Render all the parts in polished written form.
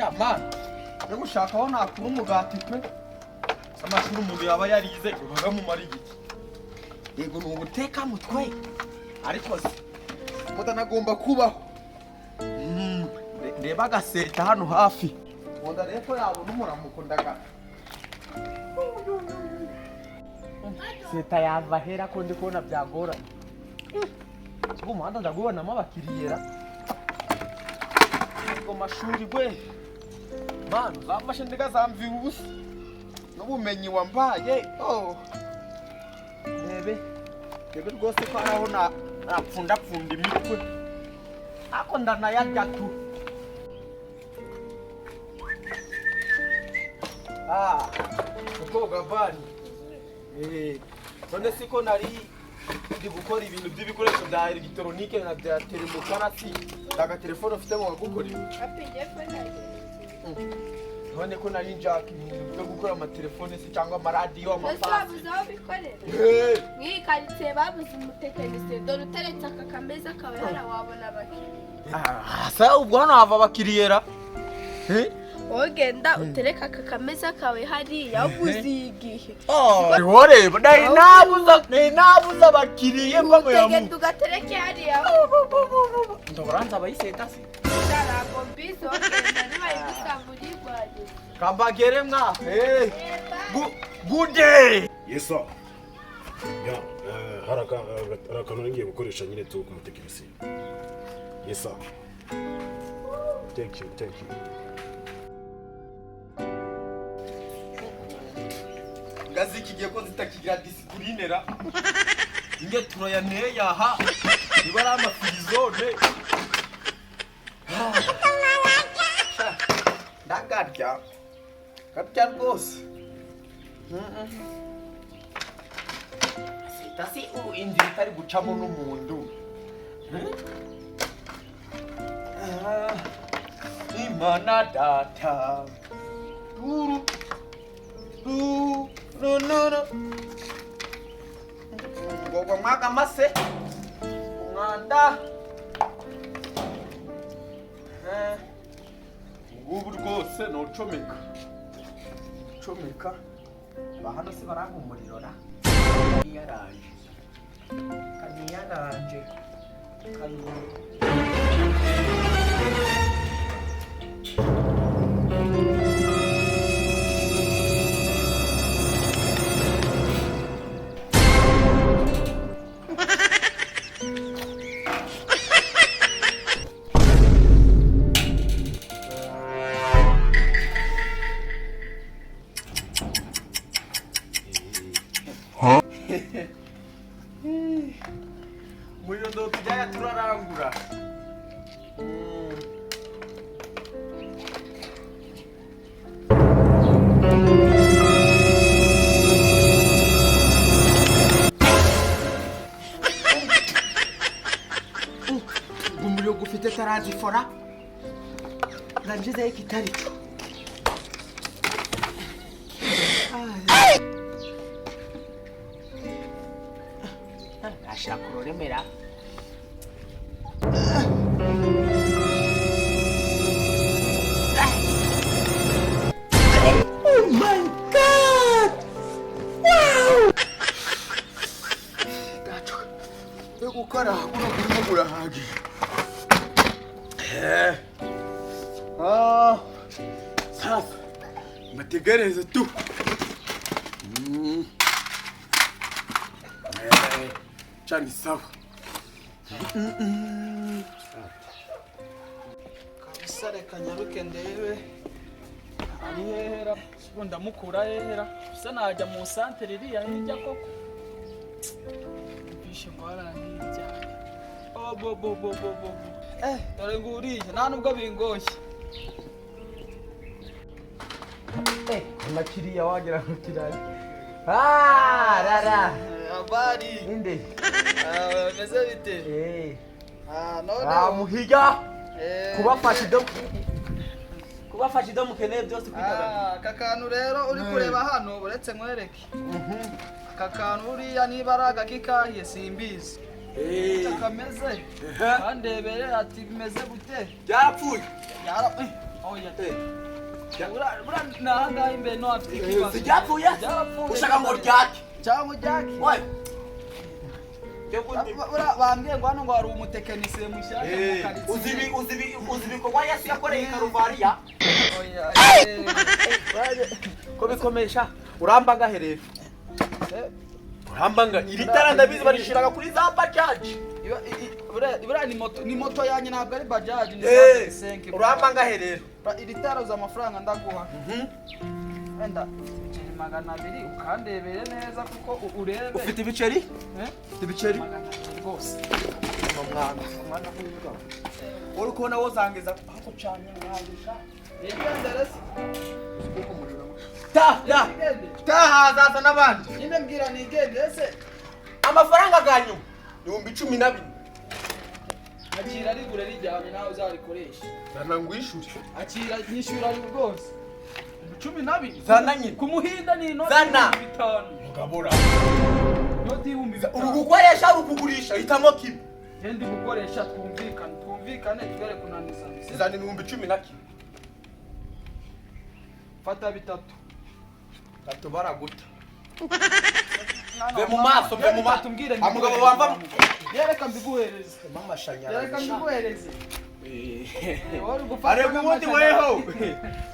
Shamani no gushaka aho nakura umugati pe. Amashuri umuntu yaba yarize bagamumara igiki? Yego, ni ubutekamutwe, ariko se mutanagomba kubaho. Ndeba agaseta hano hafi ngo ndarebe ko yabona umuramuko. Ndaga seta yava hera ko ndi kubona byagoranye. Ubwo umuhanda ndagubonamo abakiriyera. Ubwo mashuri gwe mana uzamfashe ndigazamvira ubusa n'ubumenyi wambaye. Oh. Ndebe ndebe rwose ko hari aho napfundapfunda imitwe, ariko ndanayarya tu. Ah, mukobwa bari. None siko nari ndi gukora ibintu by'ibikoresho bya elegitoronike na bya teremokarasi, agatelefone ufite mu wagukorera? None ko nari njaka ibintu byo gukora amatelefone se cyangwa amaradiyo, Mbese amapasi. Wabuze aho bikorera? Mw'iyi karitsiye babuze umutekinisiye. Dore uteretse aka kameza kawe hariya, wabona abakiriya. Ah, sa ubwo hano hava abakiriyera? Wowe genda utereke aka kameza kawe hariya, uziye igihe. Wareba, nari nabuze abakiriye mbamuyamu. Utagenda ugatereke hariya. Ndoranza abayiseta se. Ntabwo mbizi, wowe genda niba igusanga urigwariza. Kambagere mwa. Good day. Yes sir. Ya, hari akantu ngiye gukoresha nyine tu ku mutekinisiye. Yes sir. Thank you, thank you. Ngazi ikigiye ko zitakigira discipline ra. Inge turayaneye aha. Niba ari amafirizone. Ndagarya. Garya rwose. Sita si ubu inzira itari gucamo n'umuntu. Ah, Imana data. Uru. Ru, ru, ru, ru. Ngogwa mwaga mase. Umwanda. Ngubu rwose nocomeka. Comeka. Ba hano se barampa umuriro ra? Yaranje. Kaniyaranje. Kani. Umuriro ndo tujyaya turarangura. Umuriro gufite tarazifora ndangizeho ikitari cyo. Ashaka ururemera. Oh my God! Wow! Ndacoka. Yo gukora kuno kurimo kurahagije. Ah, sasa mbategereze tu. Cha ni sawa. Kabisa, reka nyaruke ndebe ari hehera. Ubu ndamukura hehera? Bisa najya mu santere iriya hirya koko. Mvishe ngo hariya hirya. Oh, bo bo bo bo bo, dore nguriye, nta nubwo bingoye. Amakiriya wagira ngo kirari. Ah, rara. Habari? Inde. Bimeze bite? Ah, none Ah, muhiga. Kubafasha ibyo mukeneye byose kwidagadura. Ah, aka kantu rero uri kureba hano, uretse nkwereke aka kantu. Uriya niba ari agaki kahiye simbizi. Icyo kameze, bandebere ati bimeze gute? Byarapfuye. Yara Oya. Buriya ni ahangaha imbere no hafite ikibazo. Ryapfuye? Ryarapfuye. Ushaka ngo ryake? Cyangwa ryake. Oya. Buriya bambwiye ngo hano ngo hari umutekinisiye mushyashya mu karitsiye. Uzi ibikorwa Yesu yakoreye i Karuvariya? Oya. Ko bikomesha uramba ngahe rero? Uramba nga iri tara ndabizi barishiraga kuri za bajaji. Buriya ni moto yanjye, ntabwo ari bajaji, ni senke. Uramba ngahe rero? Iri tara uzi amafaranga ndaguha? Wenda ibiceri 200, ukandebere neza kuko urebe. Ufite ibiceri? Eh? Ufite ibiceri? 200 rwose. Mwana, mwana w'imbwa. Uri kubona wozangiza aho cyane mwangisha. Nigendere se. Ta ta. Nigendere. Ta hazaza n'abandi. Nyine mbwira nigendere se. Amafaranga ganyu 14,000. Akira rigure rijyane nawe uzarikoresha. Zana ngwishure. Akira nyishyura rwose. 12. Zana nyine. Ku muhinda ni inoti Zana. 5000. Mugabura. Inoti y'ibihumbi Uri bitanu. gukoresha, uri kugurisha, hitamo kimwe. Genda gukoresha, twumvikane, twumvikane twere kunanizana. Zana 11,000. Fata bitatu. Tatu baraguta. Ve mu maso, ve mu maso. Mbwire. Amugabo wamva Yereka mbiguhereze. amashanyarazi. Yereka mbiguhereze. Wari gufata Areba ubundi weho.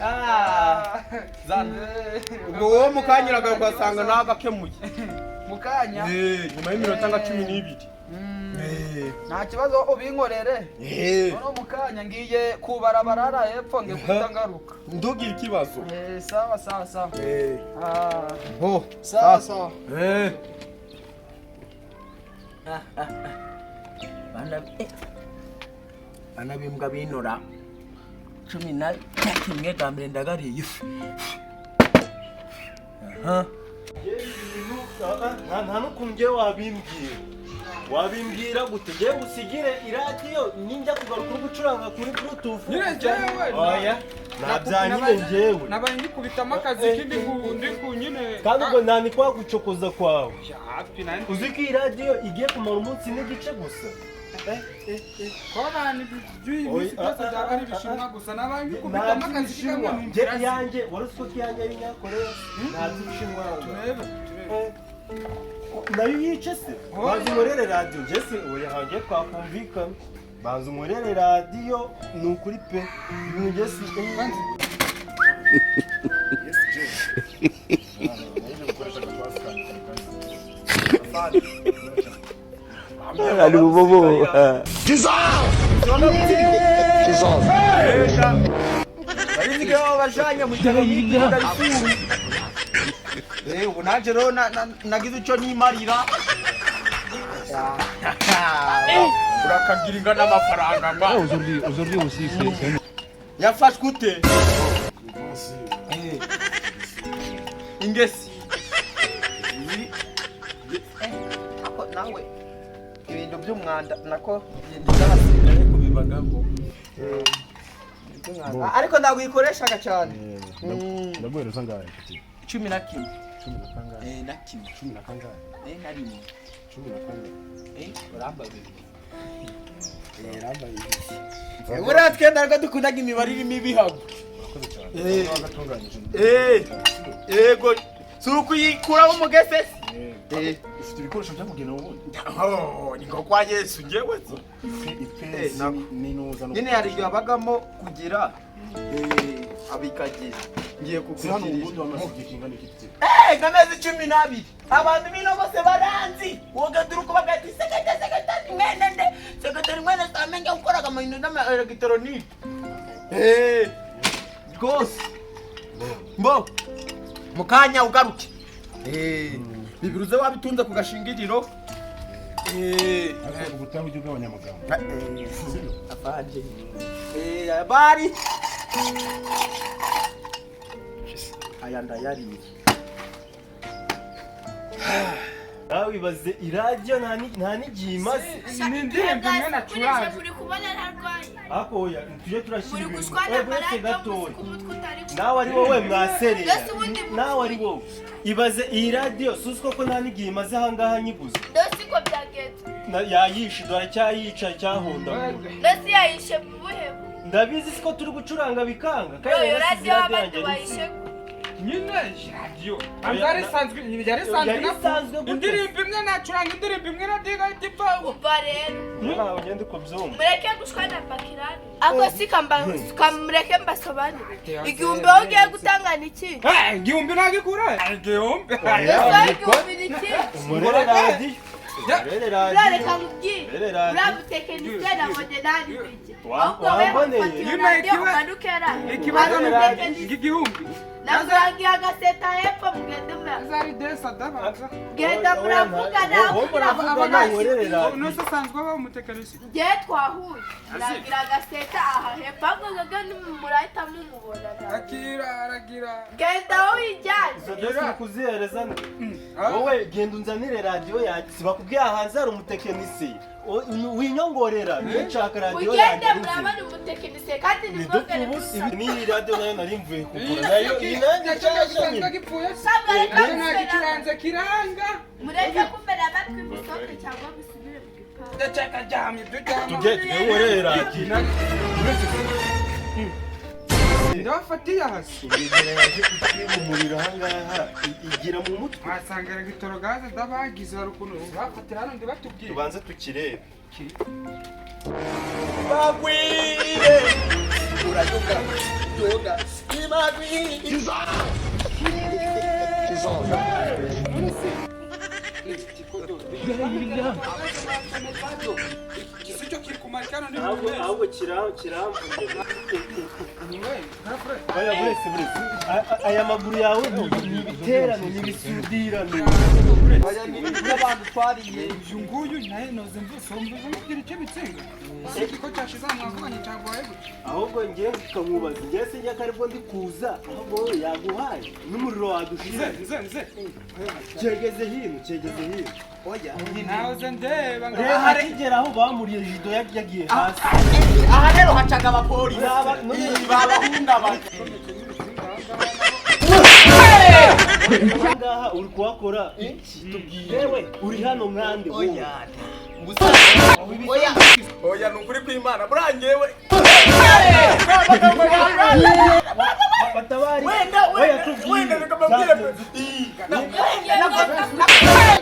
Ah. Zana. Ubwo wowe mukanyiraga ugasanga nagakemuye. Mukanya. Nyuma y'iminota nka 12. Nta kibazo, ubinkorere. Noneho mukanya ngiye kubarabara hepfo ngiye guhita ngaruka. Ndugira ikibazo. Sawa sawa sawa. Ah, Bo. sawa sawa. Bana b'imbwa binora 11 bwa mbere ndagariye ifi. Aha. Nta n'ukuntu ngewe wabimbwira gute ngewe usigire iradiyo ninjya kugaruka uri gucuranga kuri bluetooth? Nyine njyewe Oya, nta bya nyine ngewe. Nabaye ngikubitamo akazi k'indi ku ndi ku nyine. Kandi ubwo nta ni kwa gucokoza kwawe. Hafi nari Uzi ko iyi radiyo igiye kumara umunsi n'igice gusa? Kuba abantu by'iyi minsi Oya, byose ah, byaba ah, ari ah, ibishinwa gusa, nabaye Nta ngikubitamo akazi by'ibishinwa kamwe. nge iyanjye wari uzi ko iyanjye ari inyakoreya, nta by'ibishinwa. Turebe, turebe. Nayo uyice se? Banza unkorere radiyo njye se. Oya, hanjye twakumvikana, banza unkorere radiyo, ni ukuri pe, ibintu njye si Yes, Jay. Naje gukoresha agapasi kanjye kari Ari bubobo. Barizige bajanye mu gihe yiga isuri. Ubu nanje rero nagize ico nimarira. Urakagira ingana amafaranga mwa. Aujourd'hui aussi, c'est Yafashwe ute? ipasi. Ingesi. Ako nawe ibintu by'umwanda nako ibintu by'abasirikare kubibagamo. Iby'umwanda. Ariko ntabwo uyikoreshaga cyane. Ndaguhereza angahe, nshuti? 11. Cumi na kangahe? Na kimwe. Cumi na kangahe? Na rimwe. Cumi na kangahe? Uramba bibiri. Uramba bibiri. Buriya twenda rwo dukundaga imibare irimo ibihago. Urakoze cyane. Wagatunganyije. Yego. Si ukuyikuraho umugese se? Ufite ibikoresho byabugenewe ubundi? Oh, ni nko kwa Yesu njyewe. Ipesi Nako. n'inuza. Nyine hari igihe habagamo kugira abikagira. Ngiye Si hano kukugirira. ubundi wamaze igihe kingana iki? Nk'amezi 12. Abantu bino bose baranzi. Wogadura uko bagati sekete seketari mwene nde. Seketari mwene samenye ukoraga mu bintu by'ama elegitoronike. Rwose. Mbo. Mukanya ugaruke. Bibiruze wabitunze ku gashingiriro. Ariko ubutaha ujye ugabanya amagambo. Afande. Bari. Aya ndayariye. Nawe ibaze iradiyo nta n'igihe imaze. Ni indirimbo imwe nacuranze. Muri kubona ntarwaye. Ariko oya, tujye turashyira Muri ibintu gushwana uretse amaradiyo gatoya. muzi ko umutwe utari. Nawe ari wowe mwaserera. Mbese ubundi Nawe ari wowe, ibaze iyi radiyo suzi koko nta n'igihe imaze ahangaha nyiguze. Ndose ko byagenze. Yayishe, dore cyayica cyahondagura. Ndose yayishe mu buhebo. Ndabizi siko turi gucuranga bikanga. Bro, iyo radiyo wabandi wayishe. Nyine radiyo yari isanzwe, yari isanzwe. Yari isanzwe gute? Indirimbo imwe nacuranga, indirimbo imwe radiyo igahita ipfa. Umva rero. Ntawe ngende kubyumva. Mureke gushwana pakirani. Ako si kamba mureke mbasobanurire. 1000 wowe ugiye gutanga ni iki? Eh, 1000 ntabwo ikura 1000. Ese 1000 ni iki? Umurere radiyo. Umurere Bro, radiyo. reka nkubwire. Umurere radiyo. Uriya mutekinisiye nabonye ntari bike. Wa- Ahubwo wewe wamboneye. ufata iyo Nyine radiyo ikiba- umanuke hariya. Ikibazo Hari ni umutekinisiye. 1000. Nakurangiye agaseta hepfo, mugende Zari desa dabanza. genda muravugana. Wowe muravugana, umurere radiyo. Nose asanzwe aba umutekinisiye. Njye twahuye nagira agaseta aha hepfo, ahubwo gaga murahita mumubona nawe. Akira aragira. Genda aho wijyanye. Izo desi uri kuzihereza nde? Wowe genda unzanire radiyo yanjye. Sibakubwiye hanze hari umutekinisiye. Winyongorera, njye nshaka radiyo Mugende yanjye. murabona umutekinisiye kandi nimwongere Nidupfa ubusa. gusa. N'iyi radiyo nayo nari mvuye kugura nayo iyi nanjye nshyashya Gisanzwe nyine. gipfuye. Sabwa reka Ntabwo gusubira. gicuranze kiranga. Mureke kumena amatwi, musohoke cyangwa musubire mu gipangu. Ndaceka ryamye ibyo ryama. Tujye tujye radiyo. Ndabafatiye hasi. Ingegera yaje kutwiba umuriro ahangaha igira mu mutwe. Wasanga elegitorogaze ndabagize hari ukuntu bafatira hano ndibatubwire. Tubanze tukirebe. Bagwire urayoga yoga imagwire. Icyo kiri kumarika hano. Ahubwo ahubwo kiramvuye. Oya, buretse buretse. Aya maguru yawe ni ibiterano, ni ibisudirano. Aya ni n'abantu twariye. Uyu nguyu nawe noze mvuse mvuze mubwira icyo bitsinga. Si ikigo cyashize ahantu mwavuganye cyaguhaye gutya. Ahubwo ngiye tukamubaza, ngiye sinjya ko aribwo ndi kuza, ahubwo wowe yaguhaye n'umuriro wadushira. Nze nze. Cyegeze hino, cyegeze hino. Oya. Nahoze ndeba ngo Reba akigera aho bamuriye jido yagiye hasi. Aha rero hacaga abapolisi Naba- babahungabanya. Aha ngaha uri kuhakora iki? Tubwire, uri hano mwande wowe? Oya. Oya. Oya, ni ukuri kw'Imana burangewe. Batabari. Wenda Oya, wenda tubwire. wenda reka mbabwire.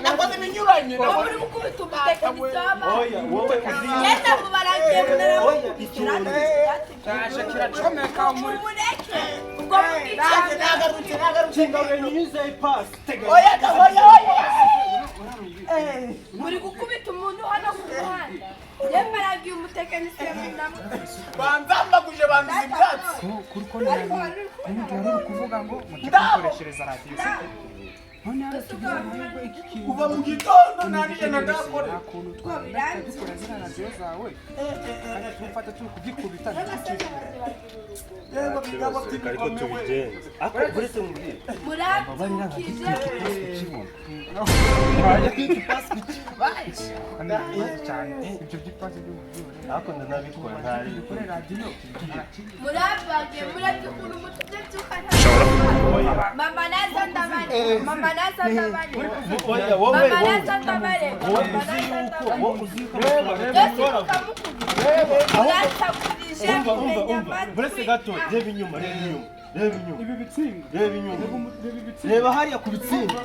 Nakoze ibinyuranye. Wowe uri gukubita umutekinisiye w'abandi. Oya, wowe uzi. Genda mubarangiye. Oya, icyundo. Cyaje kiracomeka umuriro. Mureke ubwo mubwicana. Nagarutse nagarutse. Kinga wenyuze ipasi. Tega. Oya oya oya. Muri gukubita umuntu hano ku muhanda. Njye mbaragiye umutekinisiye mundamu. Banzambaguje banduza ibyatsi. Kuri ko wari uri kuvuga ngo mujye kumukoreshereza radiyo se. None hano tugize amahirwe iki kintu. Kuva mu gitondo nta n'ijana ndakora. Nta kuntu twagenda dukora ziriya radiyo zawe. Kandi tumufata turi kugikubita ntitukishyure. Yego bigabo Reka ariko tubigenze. Ako buretse mubwire. Murabyukije. Cyane ibyo by'ipasi by'uburyohe. Ariko ndanabikora ntari. Kuri radiyo. Murabagiye murabye ukuntu umutumye byuka nta. Mama naza ndabare. Mama naza ndabare. Oya, wowe Mama wowe. naza ndabare. Wowe Mama uzi naza yuko, ndabare. wowe uzi yuko amafaranga Byose dutoragura. tukamukubita. Murasakurije Umva umva mumenya umva. Buretse amatwi. gato, reba inyuma, reba inyuma. Reba inyuma. Ibi bitsinga. Reba inyuma. Reba ibitsinga. Reba hariya ku bitsinga.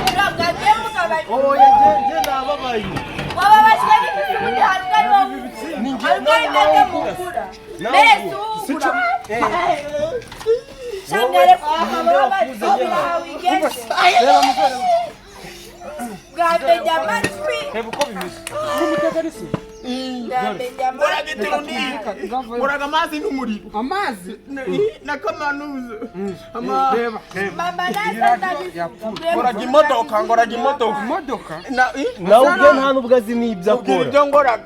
Murabwagiye mugabanya. Oya, nge nababaye. Wababajwe n'iki ubundi hari ubwo ari wowe ugura? Ni njye Hari ubwo ari nawe mwebwe ugura. mugura. Nawe Mbese ugura. ugura. Shamwere kubabaje wigenje. Bwamenya amatwi. Reba uko bimeze. Uri umutegarisi. Bwamenya amatwi. Ngoraga amazi n'umuriro. Amazi. N'akamanuza. Reba reba. Mama naza ndabivuga. Ngoraga imodoka, ngoraga imodoka. Imodoka. Nawe ubwe nta nubwo azi n'ibyo Ubwira akora. ibyo ngoraga.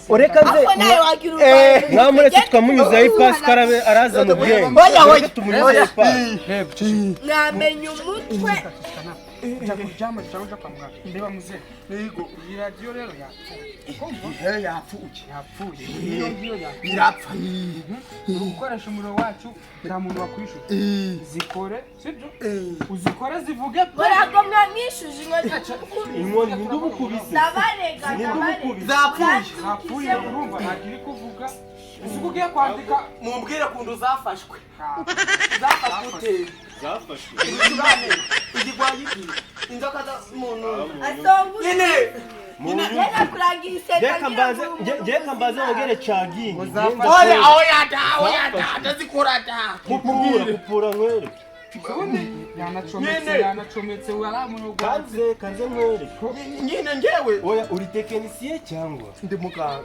Ureka nze Ako nawe wagira urwaye. mwamuretse tukamunyuzaho ipasi karabe arazana ubwenge. Oya, oya. Reka tumunyuzeho ipasi. Reba. Mwamenya umutwe. Ujya kuryama cyangwa ujya kwa muganga. Ndeba muzehe. Yego. Iyi radiyo rero yapfuye. Ihe yapfuye. Yapfuye. Iyo ngiyo yapfuye. Irapfa. Uri gukoresha umuriro wacu, nta muntu wakwishyura. Zikore, sibyo? Uzikore zivuge pe. Muragomwa mwishuje inkoni. Inkoni ninde ubukubise? Ndabarega, Ninde ndabarega. ubukubise? Zapfuye. Zapfuye, urumva ntabwo iri kuvuga. Ese uko ugiye kwandika Mumbwire kuntu zafashwe. Zafashwe ute? Zafashwe. Ibicurane, igigwayi, inzoka za muntu. Asonga. Nyine. Yenda kurangira iseta. Reka mbanze wongere cagingi. Oya, oya da, oya da, ndazikora da. Kupura, kupura nkwereke. Ubundi yanacometse, Nyine. yanacometse waramunuga. Kanze, kanze nkwereke. Nyine ngewe Oya, uri tekinisiye cyangwa? ndi muganga.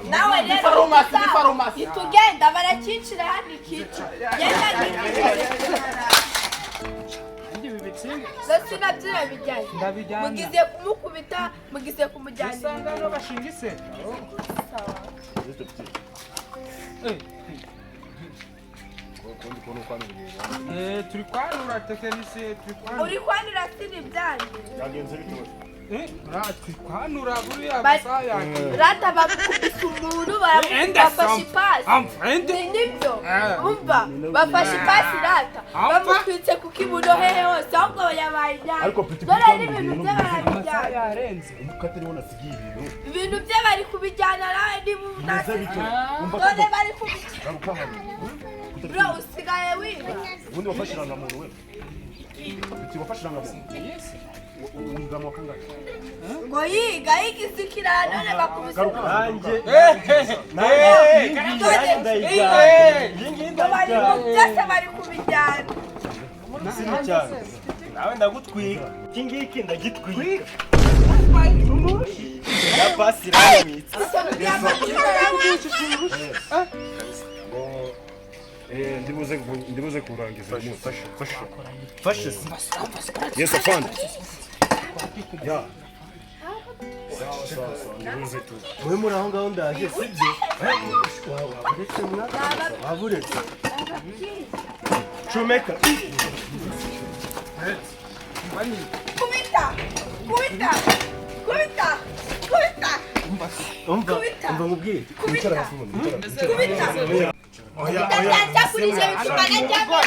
Nawe rero Farumasi, ni farumasi. Itugenda barakicira hano ikica. Genda Ibi bitsinga. Ndetse nabyo urabijyanye. Ndabijyana. Mugize kumukubita, mugize kumujyana. Usanga hano bashinga iseta. Turi kwanura tekinisiye, turi kwanura. Uri kwanura siri ibyanyu. Byagenze bite? Turi kwanura buriya masaha yanjye. Rata bakubise umuntu bafashe ipasi. Nibyo, umva, bafashe ipasi rata. Bamutwitse ku kibuno hehe hose, ahubwo yabaye inyanya. Dore n'ibintu bye barabijyana. Yarenze. Umukatari wona asigiye ibintu. Ibintu bye bari kubijyana nawe niba Bimeze bite? Dore bari kubijyana. Garuka hano. Bro, usigaye wiba. Ubundi wafashe irangamuntu we. Uti wafashe irangamuntu. Wiga mu wa kangahe? Ngo yiga yigisikira none bakubise. Nanjye. Byose bari kubijyana. Sini cyane. Nawe ndagutwika. Iki ngiki ndagitwika. Ya pasi iramwitse. Ndibuze kurangiza uyu munsi. Fashe se. Yes, afande. Ya. Sawa sawa sawa, ndibuze tu. Mwe muri aho ngaho ndaje sibyo? Waburetse mwa? Waburetse. Chomeka. Kubita! Kubita! Kubita! Kubita! Umva, umva nkubwire. Kubita! Kubita! Oya, Kubita byancakurije bituma najyana.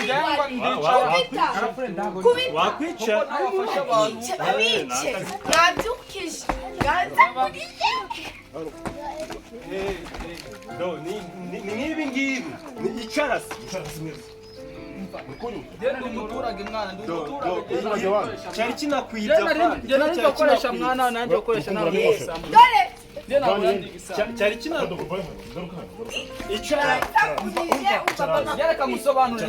Kubita! Kubita! Wakwica. Abice! Abice! Mwabyukije! Mwancakurije! No, ni nk'ibi ngibi. Ni icarasi. Ndi umuturage mwana, ndi umuturage. Cyari kinakwibye. Njye nari gukoresha mwana, nanjye gukoresha nawe. Dore! Njye ntabwo ndi igisambo. Cyari kinakwibye. Icara. Mwancakurije umva mama. Reka musobanure.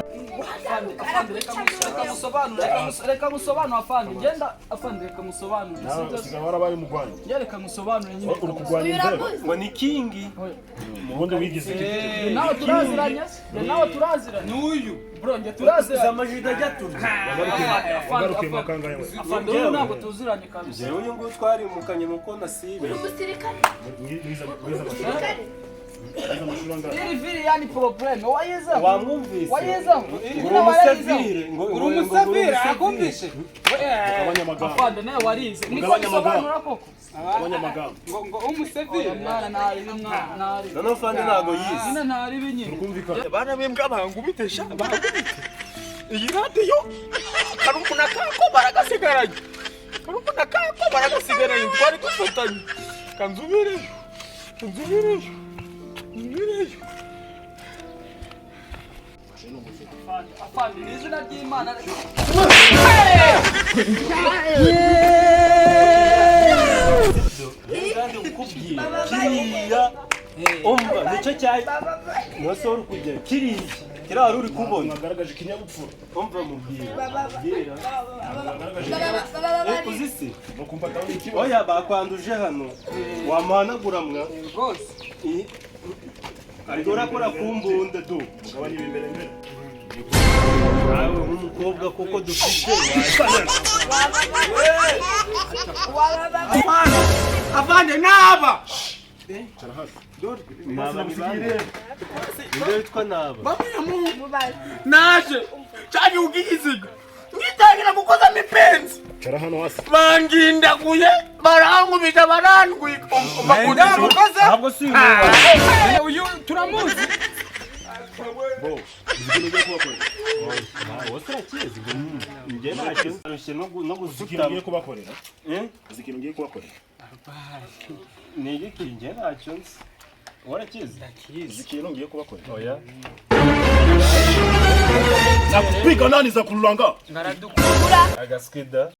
Reka musobanure afande. Genda afande, reka musobanure. Nawe usigaye warabaye umugwanyi. Reka musobanure nyine. Uri kurwanya inzego. Ngo ni kingi. Ubundi wigize iki? Nawe turaziranye? Nawe turaziranye? N'uyu. Bro, njye turaziranye. Amajida ajya turya. Wagarukiye mu wa kangahe we? Afande, uyu ntabwo tuziranye kabisa. Jewe uyu nguyu twarimukanye nuko nasibe. Uri umusirikare? Wize amashuri. Wize amashuri angahe? Iri viri yani probleme. Wayizeho. Wamwumvise? Wayizeho. Uri umusavire. Uri umusavire, akumvishe. Abanyamagambo. Afande nawe warize. Niko Mugabanye amagambo. bisobanura koko. Abanyamagambo. Ngo umusavire. Mwana ntari mwana ntari. Noneho fande ntago yize. Nyine ntari binyine. Kumvikana. Bana b'imbwa bangubite sha, bangubite. Iyi radiyo karumuna kako baragasigaranye. Karumuna kako baragasigaranye, twari dufatanye. Kanzubireyo. Kanzubireyo. Nzubireyo. Afande, ni izina ry'Imana. Kandi ukubwira kiriya umva nicyo cyayi nose uri kujya kiriya kiriya wari uri kubona Mwagaragaje ikinyabupfura. umva mubwira mubwira uzi se No kumfata ni ikibazo. oya bakwanduje hano wamuhanagura mwa Rwose. ariko urakora ku mbunda du Mugabanye ibi imbere imbere. nawe nk'umukobwa kuko dufite Afande, afande naba. Cara hasi. Naba ni bande? Ninde witwa Naba? Bamwe mu naje. Cyaje ugiziga. Ngitangira gukozamo ipenzi. Cara hano hasi. Bangindaguye, barankubita, barantwika. Ndamukoze. Ntabwo si uyu muntu. Uyu turamuzi. Bo, uzi ikintu ugiye kubakorera? Wowe urakizi ngo njye ntacyo nrushye no Uzi ikintu gusutama. ugiye kubakorera? Eh? Uzi ikintu ugiye kubakorera? Ni igiki? Njye ntacyo nzi. Warakizi? Uzi ikintu ngiye kubakorera? Oya. Za kupiga nani za kululanga? Ngaradukura. Agaskida.